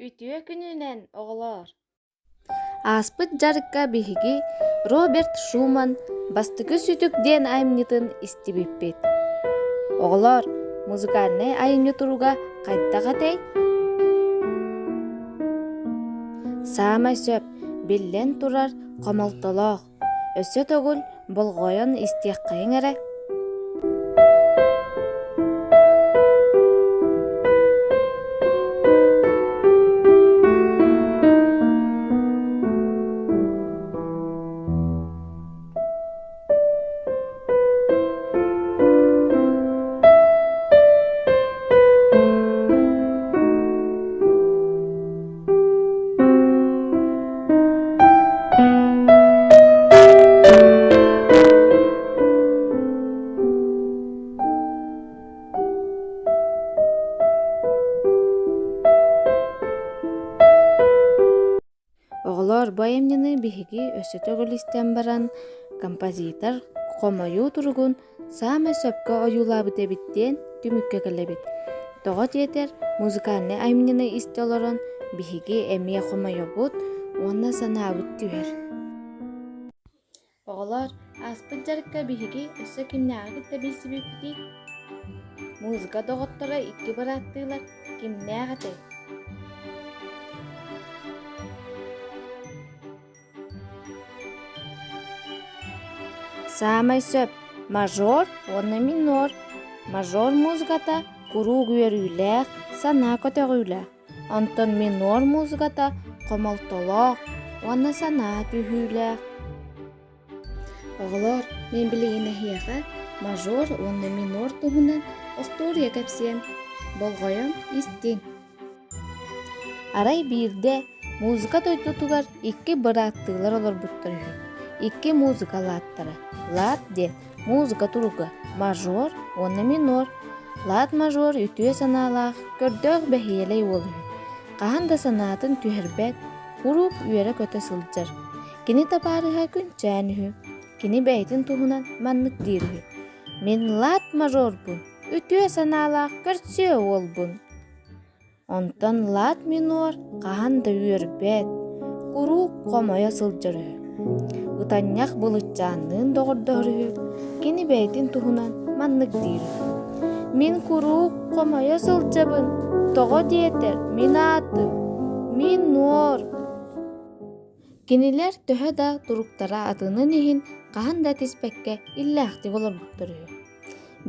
Үтүө күнүнэн, оҕолоор! Ааспыт дьарыкка биһиги Роберт Шуман «Бастакы сүтүк» диэн айымньытын истибиппит. Оҕолоор, музыкальнай айымньы туруга хайдах этэй? Саамай сөп, биллэн турар, хомолтолоох. Өссө төгүл болҕойон истиэххэйиҥ эрэ Оҕолоор, бу айымньыны биһиги өссө төгүл истэн баран, композитор хомойуу туругун саамай сөпкө ойуулаабыт эбит диэн түмүккэ кэлэбит. Тоҕо диэтэр, музыкальнай айымньыны истэ олорон биһиги эмиэ хомойобут уонна санаабыт түһэр. Оҕолоор, ааспыт дьарыкка биһиги өссө кимнээҕи кытта билсибиппитий? Музыка доҕотторо икки бырааттыылар кимнээх этэй? Саамай сөп мажор уонна минор. Мажор музыката куруук үөрүүлээх, санаа көтөҕүүлээх. Онтон минор музыката хомолтолоох уонна санаа түһүүлээх. Оҕолоор, мин билигин эһиэхэ мажор уонна минор туһунан остуоруйа кэпсиэм. Болҕойон истиҥ. Арай биирдэ музыка дойдутугар икки бырааттыылар олорбуттар үһү. Икки музыка лааттара. Лаат диэн музыка туруга мажор уонна минор. Лаат мажор үтүө санаалаах, көрдөөх бэһиэлэй уол үһү. Хаһан да санаатын түһэрбэт, куруук үөрэ-көтө сылдьар. Кини табаарыһа күнчээн үһү. Кини бэйэтин туһунан маннык диир үһү: «Мин лаат мажорбун, үтүө санаалаах көрсүө уолбун». Онтон лаат минор хаһан да үөрбэт, куруук хомойо сылдьар үһү. Ытанньах былыччаанныын доҕордоһор үһү, кини бэйэтин туһунан маннык диир үһү: «Мин куруук хомойо сылдьабын, тоҕо диэтэр мин аатым, Минор». Кинилэр төһө да туруктара атынын иһин хаһан да этиспэккэ иллээхтик олорбуттар үһү.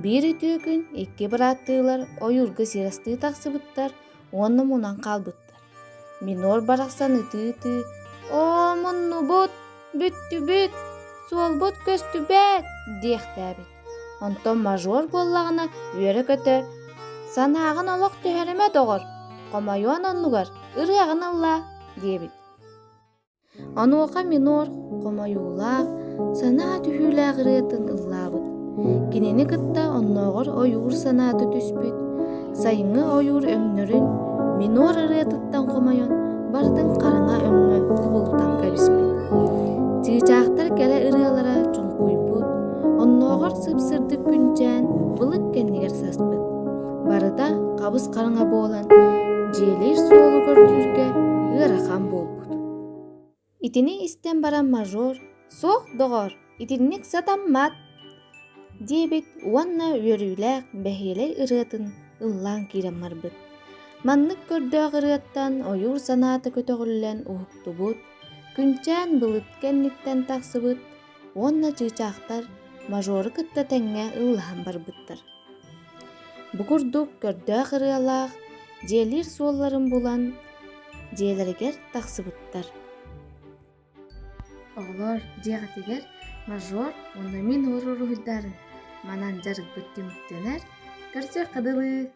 Биир үтүө күн икки бырааттыылар ойуурга сир астыы тахсыбыттар уонна мунан хаалбыттар. Минор барахсан ытыы-ытыы «Оо, муннубут, бүттүбүт, суолбут көстүбэт» диэхтээбит. Онтон мажор буоллаҕына үөрэ-көтө «Санааҕын олох түһэримэ, доҕор, хомойуон оннугар ырыаҕын ыллаа» диэбит. Онуоха минор хомойуулаах, санаа түһүүлээх ырыатын ыллаабыт. Кинини кытта оннооҕор ойуур санаата түспүт, сайыҥҥы ойуур өҥнөрүн минор ырыатыттан хомойон барытын хараҥа өҥҥө кубулутан кэбиспит. Чыычаахтар кэрэ ырыалара чуҥкуйбут, оннооҕор сып-сырдык күнчээн былыт кэннигэр саспыт. Барыта хабыс-хараҥа буолан, дьиэлиир суолу көрдүүргэ ыарахан буолбут. Итини истэн баран мажор «Суох, доҕоор, итинник сатаммат» диэбит уонна үөрүүлээх бэһиэлэй ырыатын ыллаан киирэн барбыт. Маннык көрдөөх ырыаттан ойуур санаата көтөҕүллэн уһуктубут, күнчээн былыт кэнниттэн тахсыбыт уонна чыычаахтар мажору кытта тэҥҥэ ыллаһан барбыттар. Бу курдук көрдөөх ырыалаах, дьиэлиир суолларын булан, дьиэлэригэр тахсыбыттар. Оҕолор дьиэҕитигэр мажор уонна минор уруһуйдарын манан дьарыкпыт түмүктэнэр. Көрсүөххэ дылы!